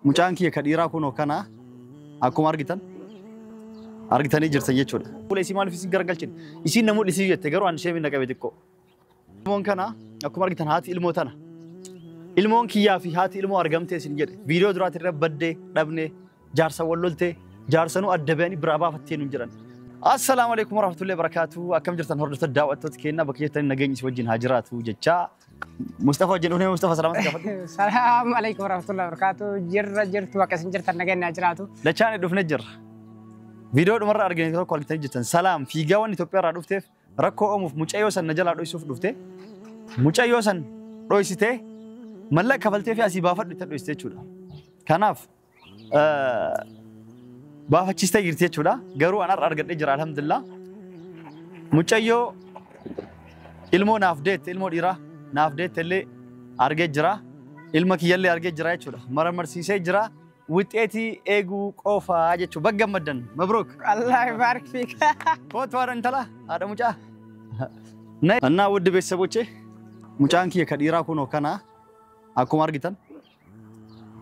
Mucaan kiyya ka dhiiraa kunoo kana akkuma argitan argitanii jirtan jechuudha. Fuula isii maaliif isin garagalchine? Isiin na mul'isii jette garuu ani ishee minna qabe xiqqoo. Ilmoon kana akkuma argitan haati ilmoo tana. Ilmoon kiyyaa fi haati ilmoo argamtee isin jedhe. Viidiyoo duraati irra baddee dhabnee jaarsa wal loltee jaarsanuu adda ba'anii biraa baafattee nuun jedhan. Assalaamu alaikum warahmatullahi wabarakatuh. Akkam jirtan hordoftoota daawwattoota keenya bakka jirtanii nageenyi isin wajjin haa jiraatu jechaa. Mustafa wajjin dhufnee Mustafa salaamata gaafadhu. Salaamu alaikum warahmatullahi wabarakatuh. Jirra jirtu bakka isin jirtan nageenyi haa jiraatu. Lachaan dhufnee jirra. Viidiyoo dhumarra argine tokko argitanii jirtan. Salaam fiigaawwan Itoophiyaa irraa dhufteef rakkoo oomuuf mucayyoo san na jalaa dho'isuuf dhufte. Mucayyoo san dho'isitee mallaqa kafaltee fi asii baafadhu itti dho'isite jechuudha. Kanaaf baafachiistee jirti jechuudha. Garuu an har'a argadhee jira alhamdulillah. Mucayyoo ilmoo naaf deette ilmoo dhiiraa naaf deette illee argee jira. Ilma kiyyallee argee jira jechuudha. Maramarsiisee jira. Wixeetii eeguu qofaa jechuudha. Bagga gammaddan. Mabruuk. Allah ይባርክ ፊክ። Kootu haadha intala haadha mucaa. እና ውድ ቤተሰቦቼ mucaan kiyya ka dhiiraa kunoo kana akkuma argitan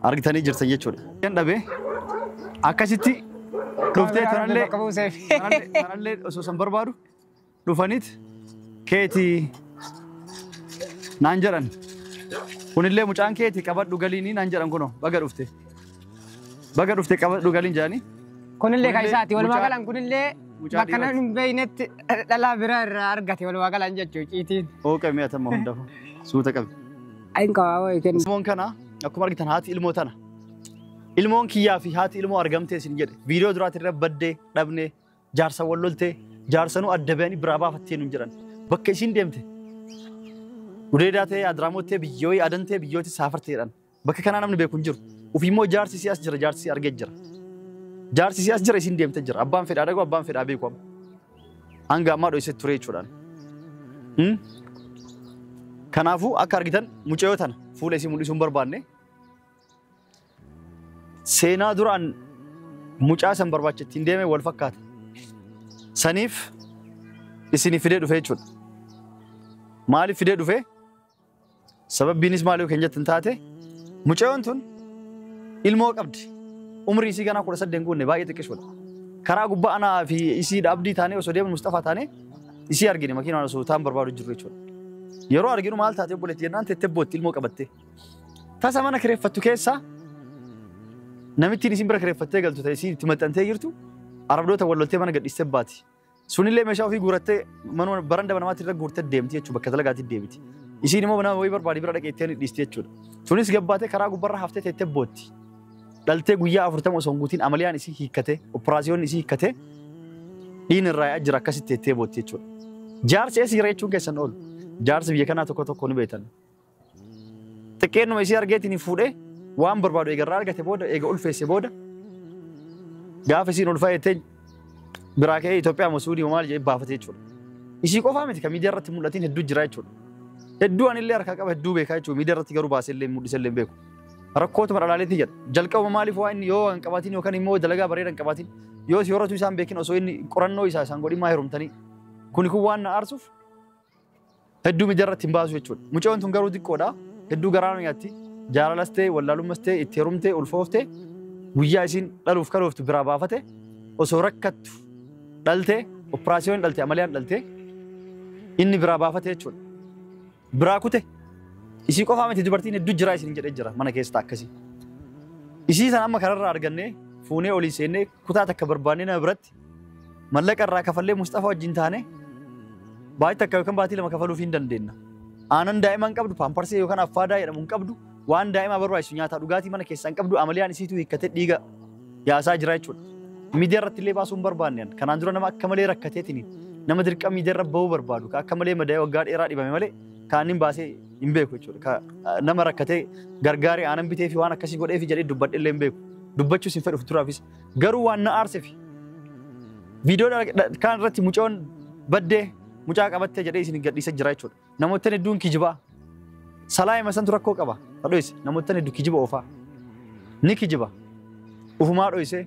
argitanii jirtan jechuudha. Kan dhabee akkasitti dhuftee tanallee Bakka buuseef. tanallee osoo san barbaadu dhufaniit keetii naan jedhan. Kunillee mucaan keetii qabadhu galiinii naan jedhan kunoo baga dhufte. Baga dhufte qabadhu galiin jedhanii. Kunillee kan isaati. Walumaa Mucaa- galan kunillee mucaa bakka namni hin beeknetti dhalaa biraa irraa argate walumaa galan jechuu ciitiin. Hooqa mi'atama hundafu suuta qabi. Ayin qabaa wayii kennu. Ilmoon kana akkuma argitan haati ilmoo tana. Ilmoon kiyyaa fi haati ilmoo argamtee isin jedhe. Viidiyoo duraati irra baddee dhabnee jaarsa wal loltee jaarsanuu adda ba'anii biraa baafattee nuun jedhan. Bakka isiin deemte Gudeedaa ta'ee Adiraamoo ta'ee biyyoo adan ta'ee biyyooti saafartee jedhan. Bakka kanaa namni beeku hin jiru. Ofii immoo jaarsi si as jira jaarsi si argee jira. Jaarsi si as jira isiin deemtee jira. Abbaan fedhaa dhagoo abbaan fedhaa beeku amma. Hanga ammaa dho'isee ture jechuudhaan. Kanaafuu akka argitan mucayyoo tana fuula isii mul'isuu hin barbaanne. Seenaa duraan mucaa san barbaacha ittiin deeme wal fakkaata. Saniif isinii fidee dhufe jechuudha. Maaliif fidee dhufe? Sababbiinis maaliif kan jettan taate mucayyoon tun ilmoo qabdi. Umrii isii ganaa 18 guunne baay'ee xiqqishoodha. Karaa gubbaa anaa fi isii abdii taanee osoo deemnu Mustafaa taanee isii argine makiinaan osoo taan barbaadu jirru jechuudha. Yeroo arginu maal taatee obboleetti jennaan teettee bootti ilmoo qabattee. Tasa mana kireeffattu keessaa namittiin isin bira kireeffattee galtu ta'e isiin itti maxxantee jirtu arabdoota wal loltee mana gadhiistee baati. Sunillee meeshaa ofii guurattee manuma baranda namaatti irra guurtee deemti jechuudha bakka dalagaatti deemti. Isiin immoo nama wayii barbaade bira dhaqee ittiin dhiisti jechuudha. Sunis gabbaatee karaa gubbarra haftee teettee bootti. Dhaltee guyyaa 40 osoo hin guutiin amaliyaan isii hiikkatee operaasiyoon isii hiikkatee dhiin irraa yaa'aa jira akkasitti teettee bootti jechuudha. Jaarsi eessa jira jechuun keessan oolu. Jaarsi biyya kanaa tokko tokko ni beektan. Xiqqeennuma isii argeetiin fuudhee waan barbaadu eegarraa argate booda eega ulfeesse booda gaafa isiin ulfaa'ettee biraa ka'ee Itoophiyaa moo Suudii moo maal jedhee baafate jechuudha. Isii qofaa miti kan miidiyaa irratti mul'atiin hedduu jira jechuudha. Hedduu anillee harkaa qaba hedduu beekaa jechuudha. Miidiyaa irratti garuu baasee illee mul'isee illee hin beeku. Rakkootuma dhalaaleetti jedha. Jalqaba maaliif waa inni yoo hin qabaatin yookaan immoo dalagaa bareeda hin qabaatin yoo si horatu isaan beekin osoo inni qorannoo isaa isaan godhin maa heerumtanii. Kuni kun waan na aarsuuf hedduu miidiyaa irratti hin baasu jechuudha. Mucayyoon tun garuu xiqqoodha. Hedduu garaa nu nyaatti. Jaalalas ta'e wallaalummas ta'e itti heerumtee ulfooftee guyyaa isiin dhaluuf kalooftu biraa baafate osoo rakkattu dhaltee operaasiyoon dhalte amaliyaan dhalte inni biraa baafate jechuudha. Biraa kute isii qofaa miti dubartiin hedduu jira isin jedhee jira mana keessa akkasii. Isii sana amma kararraa argannee fuunee olii seennee kutaa takka barbaannee nama biratti mallaqa irraa kafallee Mustafaa wajjin taane baatii takka yookaan baatii lama kafaluuf hin dandeenya. Aannan daa'ima hin qabdu, paamparsii yookaan affaadaa jedhamu hin qabdu, waan daa'ima barbaachisu nyaataa dhugaatii mana keessaa hin qabdu, amaliyaan isiitu hiikkatee dhiiga yaasaa jira jechuudha. Miidiyaa irratti illee baasuu hin barbaanne. Kanaan dura nama akka malee rakkateetiin nama dirqama miidiyaa irra bahuu barbaadu, ka akka malee madaa'ee waggaa dheeraa dhibame malee kaaniin baasee hin beeku jechuudha. Ka nama rakkatee gargaaree aannan bitee fi waan akkasii godhee fi jedhee dubbadhe illee hin beeku. Dubbachuus hin fedhu fuulduraafis. Garuu waan na aarseef viidiyoo kaan irratti mucoon baddee mucaa qabattee jedhee isin gadhiisee jira jechuudha. Namootni hedduun kijibaa. Salaayima santu rakkoo qaba. Dho'ise namootni hedduu kijiba oofaa. Ni kijiba. Ufumaa dho'isee.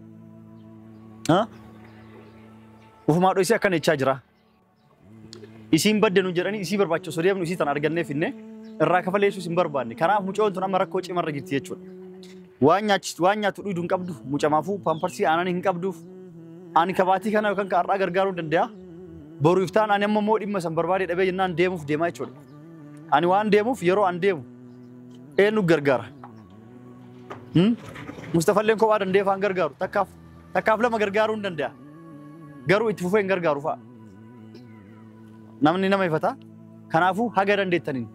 Ufumaa dho'isee akkana jechaa jira. Isiin badde nu jedhanii isii barbaachisu osoo deemnu isii tana argannee finne irraa kafaleessuus hin barbaanne. Kanaaf mucoon tun amma rakkoo cimarra jirti jechuudha. Waan nyaachistu waan nyaatu dhugdu hin qabdu mucamaafuu pamparsii aanan hin qabduuf. Ani kabaatii kana yookaan ka har'aa gargaaruu danda'a. Boru iftaan ani amma immoo dhimma san barbaadee dhabee jennaan deemuuf deemaa jechuudha. Ani waan deemuuf yeroo an deemu eenyu gargaara? Mustafalleen kophaa danda'ee faan gargaaru takkaaf lama gargaaruu hin danda'a. Garuu itti fufee hin gargaaru fa'a. Namni nama ifata. Kanaafuu haga dandeettaniin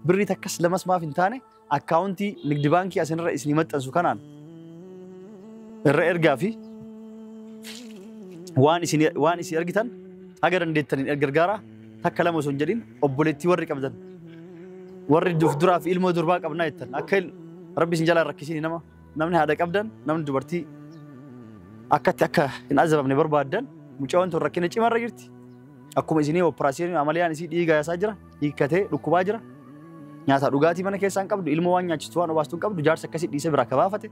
birrii takkas lamas maaf hin taane akkaawuntii nigdi baankii asinirra isinii maxxansu kanaan irra ergaa fi waan isin argitan haga dandeettaniin gargaara. Takka lama osoo hin jedhin obboleettii warri qabdan warri duraa fi ilmoo durbaa qabnaa jettan akka rabbi isin jalaa rakkisiin nama namni haadha qabdan namni dubartii akkatti akka hin azabamne barbaaddan mucaan tun rakkina cimarra jirti. Akkuma isinii ooperaasiyoonii amaliyaan isii dhiiga yaasaa jira, hiikkatee dhukkubaa jira. Nyaata dhugaatii mana keessaa hin qabdu, ilmoo waan nyaachistu waan obaastu hin qabdu, jaarsa akkasii dhiisee biraa kabaafate.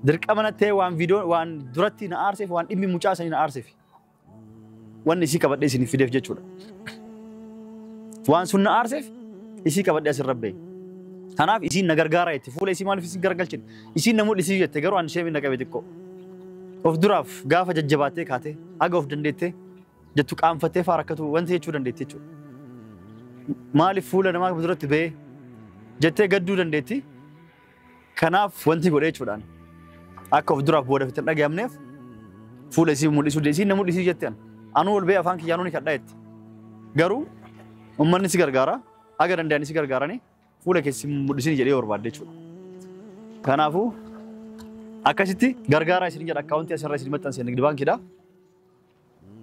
Dirqama natti waan viidiyoo waan duratti na aarseef waan dhimmi mucaa sanii na aarseef. Wanni isii qabadhee isiniif fideef jechuudha. Waan sun na aarseef isii qabadhee asirra ba'e. Kanaaf isiin na gargaara jette fuula isii maaliif isin garagalchine? Isiin na mul'isii jette garuu ani ishee na qabe xiqqoo. Of duraaf gaafa jajjabaatee kaatee haga of dandeettee jettu qaanfattee faa rakkatu wanti jechuu dandeetti jechuudha. Maaliif fuula namaa duratti ba'ee jettee gadduu dandeetti. Kanaaf wanti godhee jechuudhaan akka of duraaf booda fitti hin dhaga'amneef fuula isii mul'isuu isiin na mul'isii jette an. Anuu ol ba'ee afaan kiyyaanuu ni kadhaa jette. Garuu uummanni si gargaara haga danda'anii si gargaaranii fuula keessi mul'isini jedhee barbaadde jechuudha. Kanaafuu akkasitti gargaaraa isin jedha akkaawuntii asirra isin maxxanse nigdi baankiidha.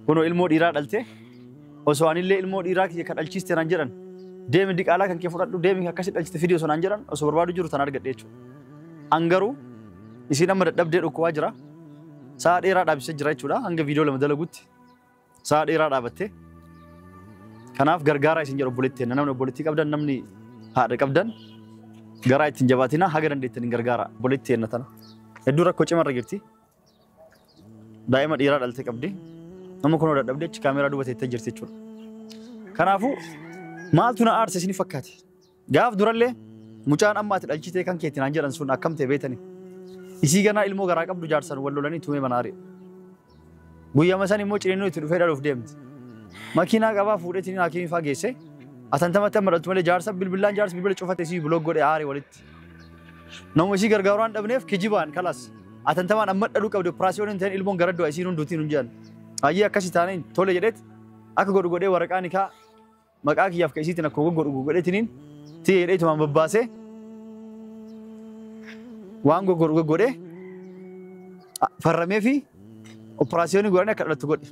Kunoo ilmoo dhiiraa dhalte osoo anillee ilmoo dhiiraa kiyya kan dhalchiste naan jedhan deemi diqaalaa kan kee fudhadhu deemi akkasitti dhalchite fidii osoo naan jedhan osoo barbaadu jiru tan argadhe jechuudha. An garuu isiin amma dadhabdee dhukkubaa jira. Sa'a dheeraa dhaabsisee jira jechuudha hanga viidiyoo lama dalagutti sa'a dheeraa dhaabatte. Kanaaf gargaaraa isin jedhu obboleettii namni obboleettii qabdan namni haadha qabdan garaa ittiin jabaatina haga dandeettaniin gargaara obboleettii enna tana. Hedduu rakkoo cimarra jirti. Daa'ima dhiiraa dhalte qabdi. Nama kunoo dadhabdee achi kaameeraa duuba teettee jirti jechuudha. Kanaafuu maaltu na aarse isin fakkaate? Gaaf durallee mucaan amma ati dhalchitee kan keetti naan jedhan sun akkam ta'e beetani? Isii ganaa ilmoo garaa qabdu jaarsan wal lolanii tumee mana ari'e. Guyyama san immoo ciniinnuu itti dhufee dhaluuf deemti. Makiinaa qabaa fuudheetiin hakiimii faa geesse. Atantamatti amma dhaltu malee jaarsa bilbilaan jaarsa bilbila cufate isii biloog godhe aare walitti. Nama isii gargaaru waan dhabneef kijibaan kalas. Atantamaan amma dhaluu qabdi operaasiyoon hin ta'in ilmoon gara du'a isiin hunduutiin hin jedhan. Ayyee akkasii taaneen tole jedheet akka godhu godhee waraqaa nikaa maqaa kiyyaaf ka isiitiin akkuma godhu godheetiniin tiyya jedhee itumaan babbaasee waan godhu godhee farramee fi operaasiyoonii godhanii akka dhalatu godhe.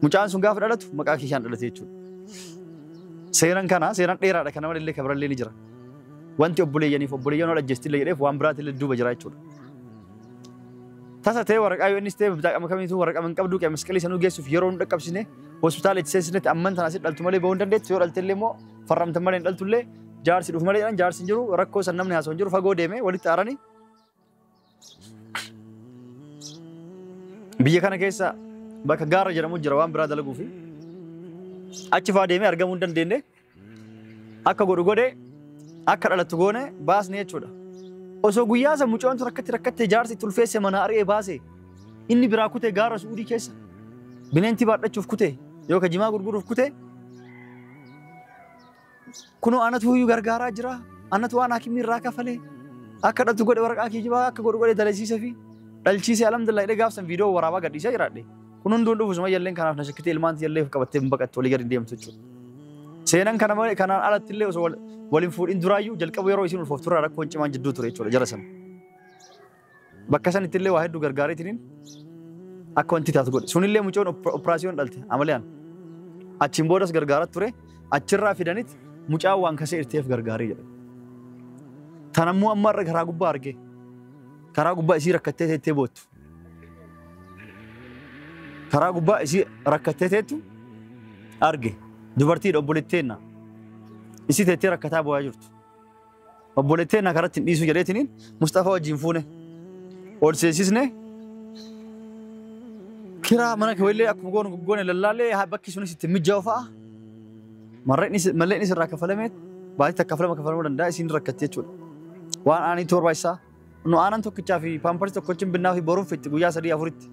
Mucaan sun gaafa dhalatu maqaa kiyyaan dhalate jechuudha. Seeraan kana seeraan dheeraadha kana malee kabirallee ni jira. Wanti obboleeyyaniif obboleeyyan wal ajjeestillee jedheef waan biraatillee duuba jira jechuudha. Tasa ta'e waraqaa yoo innis ta'e bitaaqama kamiituu waraqaa hin qabdu qe'ee masqalii sanuu geessuuf yeroo nu dhaqqabsine hospitaala itti seensinetti amman tana asitti dhaltu malee bahuu hin dandeettu yoo dhaltellee immoo farramtan malee hin dhaltullee jaarsi dhufu malee jedhan jaarsi hin jiru rakkoo san namni haasa'u hin jiru fagoo deemee walitti aaranii. Biyya kana keessa bakka gaara jedhamu jira waan biraa dalaguu fi achi faa deemee argamuu hin dandeenye akka godhu godhee akka dhalattu goone baasne jechuudha. Osoo guyyaa san mucaan tun rakkatti rakkattee jaarsi itti ulfeesse mana ari'ee baase inni biraa kutee gaara Suudii keessa bineentii baadhachuuf kutee yookaan jimaa gurguruuf kutee kunoo anatu iyyuu gargaaraa jira anatu waan hakimii irraa kafalee akka dhaltu godhe waraqaa kijibaa akka godhu godhe dalasiisee fi dhalchiisee alhamdulillah jedhee gaafsan viidiyoo waraabaa gadhiisee jiraadhe. Kun hunduun dhufu suma jalleen kanaaf na shakkitee ilmaan jallee qabattee hin baqatte walii gadi deemtu jechuudha. Seenan kana malee kanaan alatti illee osoo waliin fuudhin duraayyuu jalqaba yeroo isiin ulfooftu irraa rakkoon cimaan jidduu ture jechuudha jara sana. Bakka sanitti illee waa hedduu gargaareetiniin akka wanti taatu godhe. Sunillee mucoon operaasiyoon dhalte amaliyaan. Achiin boodas gargaaraa ture achirraa fidanit mucaan waan kasee irteef gargaaree jedhe. Tanammoo amma irra karaa gubbaa arge. Karaa gubbaa isii rakkattee teettee boottu. Karaa gubbaa isii rakkattee teettu arge. Dubartiidha obboleetteenna. Isii teettee rakkataa bo'aa jirtu. Obboleetteenna karatti hin dhiisu jedheetiniin Mustafaa wajjin fuune. Ol seensisne kiraa mana keewwallee akkuma goonu goone lallaallee bakki sunis itti mijaa'u fa'a. Malleenis irraa kafalamee baatii takka kafalamuu danda'a isiin rakkatte jechuudha. Waan aanii torbaa isaa Nu aanan tokkichaa fi paamparsii tokkochin binnaa fi boruun fixxi guyyaa 3 4tti.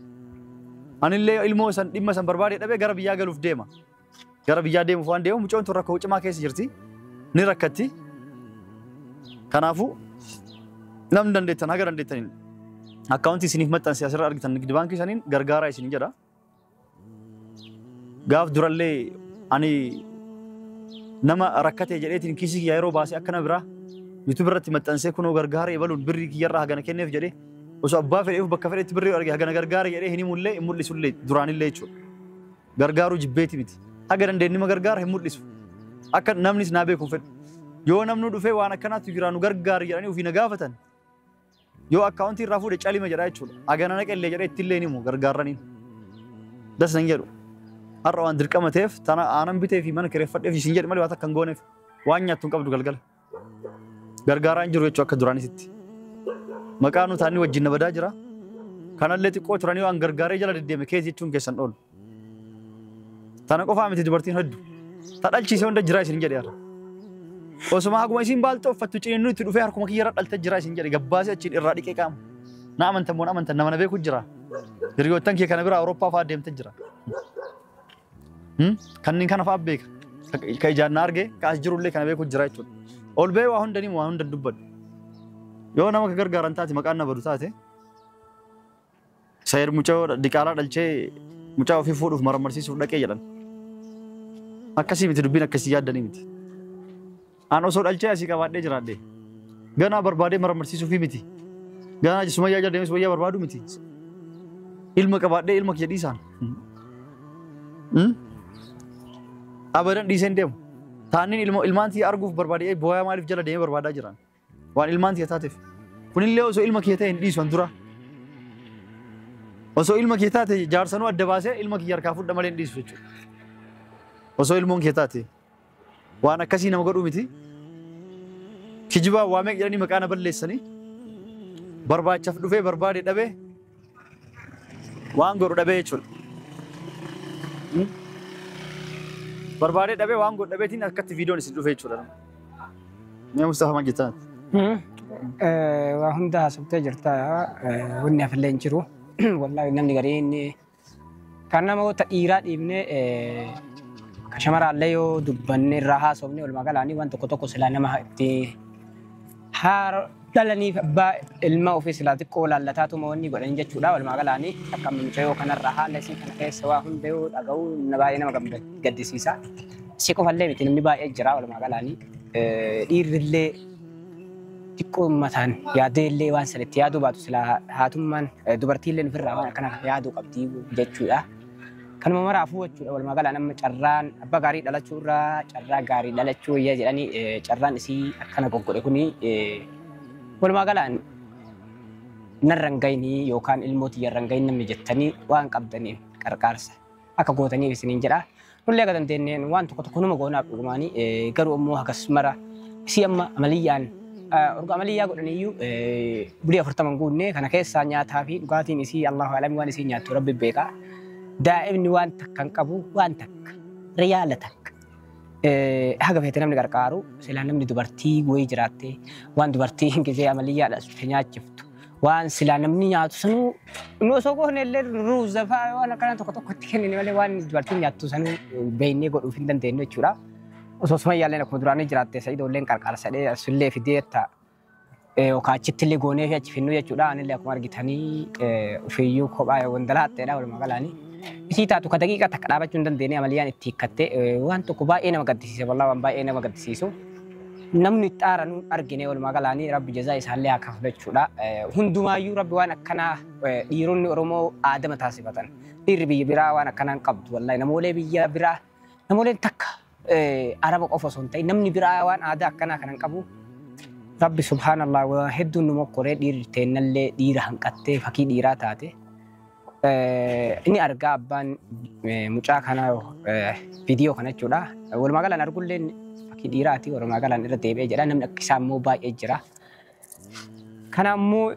Anillee ilmoo san dhimma san barbaadee dhabee gara biyyaa galuuf deema. Gara biyyaa deemuuf waan deemu mucoon tun rakkoo cimaa keessa jirti. Ni rakkatti. Kanaafuu namni dandeettan haga dandeettaniin akkaawuntii isiniif maxxanse asirra argitan nigdi baankii saniin gargaaraa isin jedha. Gaaf durallee ani nama rakkate jedheetiin kiisii kiyya yeroo baasee akkana biraa YouTube irratti maxxansee kunoo gargaara ebaluun birrii kiyyarraa hagana kenneef jedhee osoo abbaa fedheef bakka fedhetti birrii arge hagana gargaara jedhee hin himullee hin mul'isullee duraanillee jechuudha. Gargaaruu jibbeeti miti. Haga dandeenyuma gargaara hin mul'isu. Akka namnis naa beeku hin fedhu. Yoo namni dhufee waan akkanaatu jira nu gargaari jedhanii ofii na gaafatan yoo akkaawuntii irraa fuudhe calima jedhaa jechuudha. Hagana naqellee jedhee ittillee hin himu gargaarraniin. Das nan jedhu. Har'a waan dirqama ta'eef tana aanan bitee fi mana kireeffadheef isin jedhe malee waan takka hin gooneef waan nyaattu hin qabdu galgala. Gargaaraan jiru jechuudha akka duraanisitti. Maqaa nu taanii wajjin na badaa jira. Kanallee xiqqoo turanii waan gargaaree jala deddeeme keessa jechuun keessan oolu. Tana qofaa miti dubartiin hedduu. Ta dhalchiisee hunda jira isin jedhe har'a. Osuma haguma isin baalxoo uffattu ciniinnu itti dhufee harkuma kiyya irra dhalte jira isin jedhe gabbaasee achiin irraa dhiqee qaama. Na amantan moo na amantan nama na beeku jira. Hiriyoottan kee kana bira Awurooppaa fa'aa deemte jira. Kanneen kana fa'aa beeka. Ka ijaan na arge ka as jirullee kana beeku jira jechuudha. Ol ba'ee waa hunda ni waa hunda dubbadhu. Yoo nama ka gargaaran taate maqaan na badu taate Sayir mucaa diqaalaa dhalchee mucaa ofii fuudhuuf maramarsiisuuf dhaqee jedhan. Akkasii miti dubbiin akkasii yaaddanii miti. An osoo dhalchee asii qabaadhee jiraadhe. Ganaa barbaadee maramarsiisuufii miti. Ganaa sumayyaa jala deemee sumayyaa barbaadu miti. Ilma qabaadhee ilma kiyya dhiisaan. Abadan dhiisee hin deemu. Taannin ilmaan tiyya arguuf barbaadee booyaa maaliif jala deemee barbaadaa jiran. Waan ilmaan tiyya taateef. Kunillee osoo ilma kiyya ta'e hin dhiisu an dura. Osoo ilma kiyya taate jaarsanuu adda baasee ilma kiyya harkaa fudha malee hin dhiisu jechuudha. Osoo ilmoon kiyya taate waan akkasii nama godhuu miti. Kijibaa waa meeqa jedhanii maqaa na balleessanii barbaachaaf dhufee barbaade dhabee waan godhu dhabee jechuudha. Barbaadee dhabee waan godhu dhabeetiin akkatti viidiyoon isin dhufee jechuudha. Mee Mustafaa maal jettan? Waa hunda haasoftee jirta. Wanni hafillee hin jiru. Wallaahi namni gariin kan namoota dhiiraa dhiibnee kan shamarraallee yoo dubbanne irraa haasofne walumaa galaanii waan tokko tokko silaa nama itti haara dhalaniif abbaa ilma ofii silaa xiqqoo laallataatuma wanni godhan jechuudha. Walumaa galaanii akka mucayyoo kanarraa haala isii kana keessa waa hunda yoo dhaga'u baay'ee nama gaddisiisa. Isii qofallee miti namni baay'ee jira walumaa galaanii. Dhiirrillee xiqqoo mataan yaadeellee waan sanitti yaaduu baatu silaa haatummaan dubartiillee ofirraa waan akkana yaaduu qabdi jechuudha. Kanuma maraafuu jechuudha walumaa galaan amma carraan abbaa gaarii dhalachuu irraa carraa gaarii dhalachuu wayyaa jedhanii carraan isii akkana goggodhe kuni walumaa galaan narra hin gahini yookaan ilmoo tiyya irra hin gahin namni jettanii waan qabdaniin qarqaarsa akka gootaniif isiniin jedha. Nullee akka dandeenyeen waan tokko tokko numa goonaaf dhugumaanii garuu ammoo hagas mara isii amma amaliyyaan orga amaliyyaa godhaniyyuu bulii 40 guunne kana keessaa nyaataa fi dhugaatiin isii Allahu alam waan isii nyaattu rabbi beeka. Daa'imni waan takka hin qabu waan takka riyaala takka haga feete namni gargaaru silaa namni dubartii wayii jiraatte waan dubartii hin gisee amaliyyaa dhasutte nyaachiftu waan silaa namni nyaatu sanuu nu osoo goone illee ruuza fa'aa waan akkana tokko tokkotti kennine malee waan dubartiin nyaattu sanuu beeknee godhuuf hin dandeenyu jechuudha. Osoo sumayyaalleen akkuma duraanii jiraatte Sa'idoolleen qarqaarsadhee asullee fidee yookaan achitti illee goonee fi achi finnu jechuudha. Anillee akkuma argitanii ofiiyyuu kophaa wandalaatteedha walumaa galaanii. Isii taatu ka daqiiqa takka dhaabachuu hin dandeenye amaliyyaan itti hiikkatte waan tokko baay'ee nama gaddisiisa wallaahi waan baay'ee nama gaddisiisu. Namni itti aaranu argine walumaa galaanii rabbi jazaa isaallee haa kafalu jechuudha. Hundumaayyuu rabbi waan akkanaa dhiironni Oromoo aadama taasifatan. Dhiirri biyya biraa waan akkanaa hin qabdu wallaahi namoolee biyya biraa namooleen takka araba qofa osoo hin ta'in namni biraa waan aadaa akkanaa kana hin qabu. Rabbi subhaanallah waa hedduun nu mokkoree dhiirri teennallee dhiira hanqattee fakkii dhiiraa taate. Inni argaa abbaan mucaa kanaa viidiyoo kana jechuudha. Walumaa galaan argullee fakkii dhiiraati walumaa galaan irra deebi'ee jedha namni akka isaa immoo baay'ee jira. Kana immoo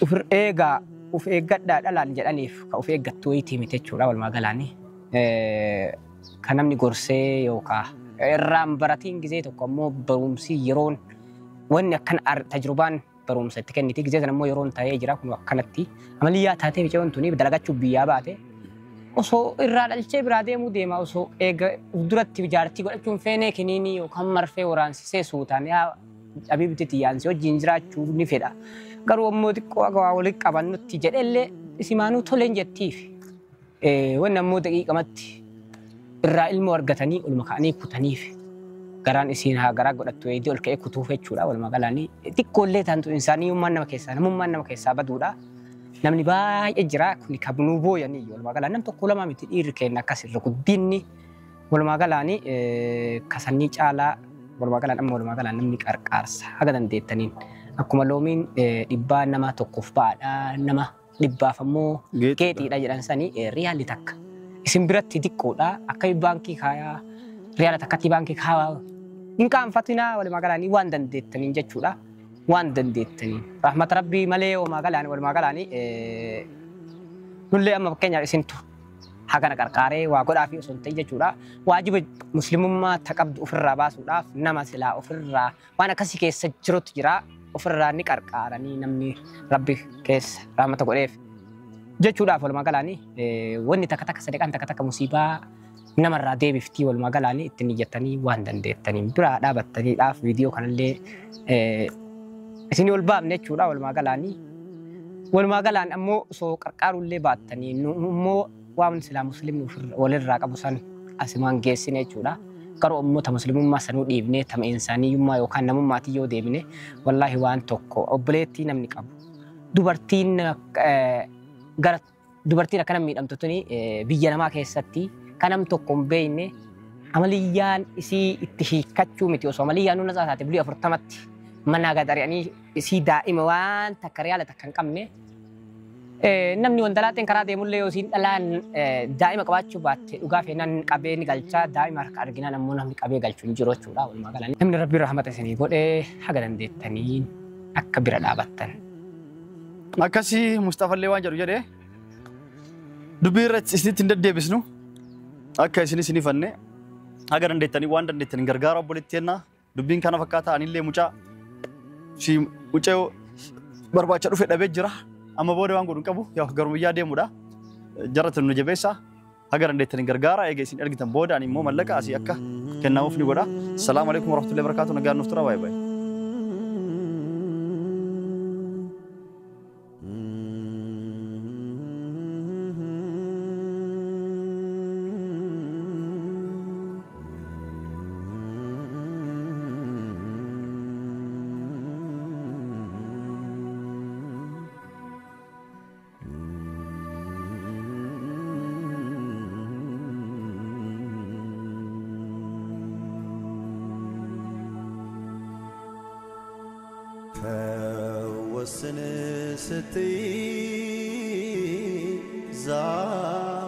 of eegaa of eeggadhaa dhalaan jedhaniif ka of eeggattu wayitii miti jechuudha walumaa galaanii. Kan namni gorsee yookaan irraan baratiin gisee tokko ammoo barumsi yeroon wanni akkan tajrubaan Barumsa itti kenniti. Gizee sana immoo yeroon ta'ee jira kun akkanatti. Amaliyyaa taatee micoon tuni dalagachuuf biyyaa baate. Osoo irraa dhalchee biraa deemuu deema osoo eega duratti jaartii godhachuun feenee kiniinii yookaan marfee waraansisee suutaan yaa abiibti xiyyaansi wajjin jiraachuu ni fedha. Garuu ammoo xiqqoo akka waa walitti qabannutti jedhellee isimaanuu toleen jettiif. Wanni ammoo daqiiqamatti irraa ilmoo argatanii olma ka'anii kutaniif. Garaan isiin haa garaa godhattu eedii ol ka'ee kutuuf jechuudha walumaa galaanii. Xiqqoollee taantu insaaniyyummaan nama keessaa namummaan nama keessaa baduudha. Namni baay'ee jira kun kabnuu booyanii walumaa galaan nam tokko lama miti dhiirri keenya akkas irra guddinni walumaa galaanii kasanii caalaa walumaa galaan amma walumaa galaan namni qarqaarsa haga dandeettaniin akkuma loomiin dhibbaa nama tokkoof ba'aadha nama dhibbaaf ammoo geexiidha jedhan sanii riyaalli takka isin biratti xiqqoodha akka baankii kaayaa riyaala takkatti baankii kaayaa hin qaanfatinaa walumaa galaanii waan dandeettaniin jechuudha. Waan dandeettaniin rahmata rabbii malee walumaa galaanii walumaa galaanii nullee amma fakkeenyaaf isintu hagana qarqaaree waa godhaa fi osoo hin ta'in jechuudha. Waajiba muslimummaa ta qabdu ofirraa baasuudhaaf nama silaa ofirraa waan akkasii keessa jirutu jira ofirraa ni qarqaaranii namni rabbi keessa rahmata godheef jechuudhaaf walumaa galaanii wanni takka takka sadaqaan takka takka musiibaa namarraa deebiftii walumaa galaanii ittiin iyyattanii waan dandeettaniin biraa dhaabattaniidhaaf viidiyoo kanallee isinii ol baafne jechuudha walumaa galaanii. Walumaa galaan ammoo osoo qarqaaruullee baattanii immoo waan silaa muslimni walirraa qabu san asimaan geessine jechuudha. Garuu ammoo ta muslimummaa sanuu dhiibnee tama insaaniyyummaa yookaan namummaatii yoo deebine wallaahi waan tokko obboleettii namni qabu. Dubartiin gara dubartiin akkana miidhamtu tuni biyya namaa keessatti kan nam tokko hin beekne amaliyyaan isii itti hiikkachuu miti osoo amaliyyaan nuna taate bulii 40tti mana gadari'anii isii daa'ima waan takka riyaala takka hin qabne namni wandalaateen karaa deemullee yoo isiin dhalaan daa'ima qabaachuu baatte dhugaa feenaan qabee ni galchaa daa'ima harka arginaan ammoo namni qabee galchu hin jiru jechuudha walumaa galaan. Namni rabbi rahmata isinii godhee haga dandeettanii akka bira dhaabattan. Akkasii Mustafallee waan jedhu jedhee dubbii irratti isinitti hin deddeebisnu akka isin isinifanne haga dandeettanii waan dandeettanii gargaara obboleettii jennaa dubbiin kana fakkaata anillee mucaa si mucaa barbaacha dhufe dhabee jira amma booda waan godhu hin qabu yaa garuu biyyaa deemudha jarratan nu jabeessa haga dandeettanii gargaara eega isin argitan booda ani immoo mallaqa asii akka kennamuuf ni godha. Salaamu alaikum warahmatullahi wabarakatuh nagaan nuuf tura baay'ee baay'ee. ፈወስን ስትይ ዛሬ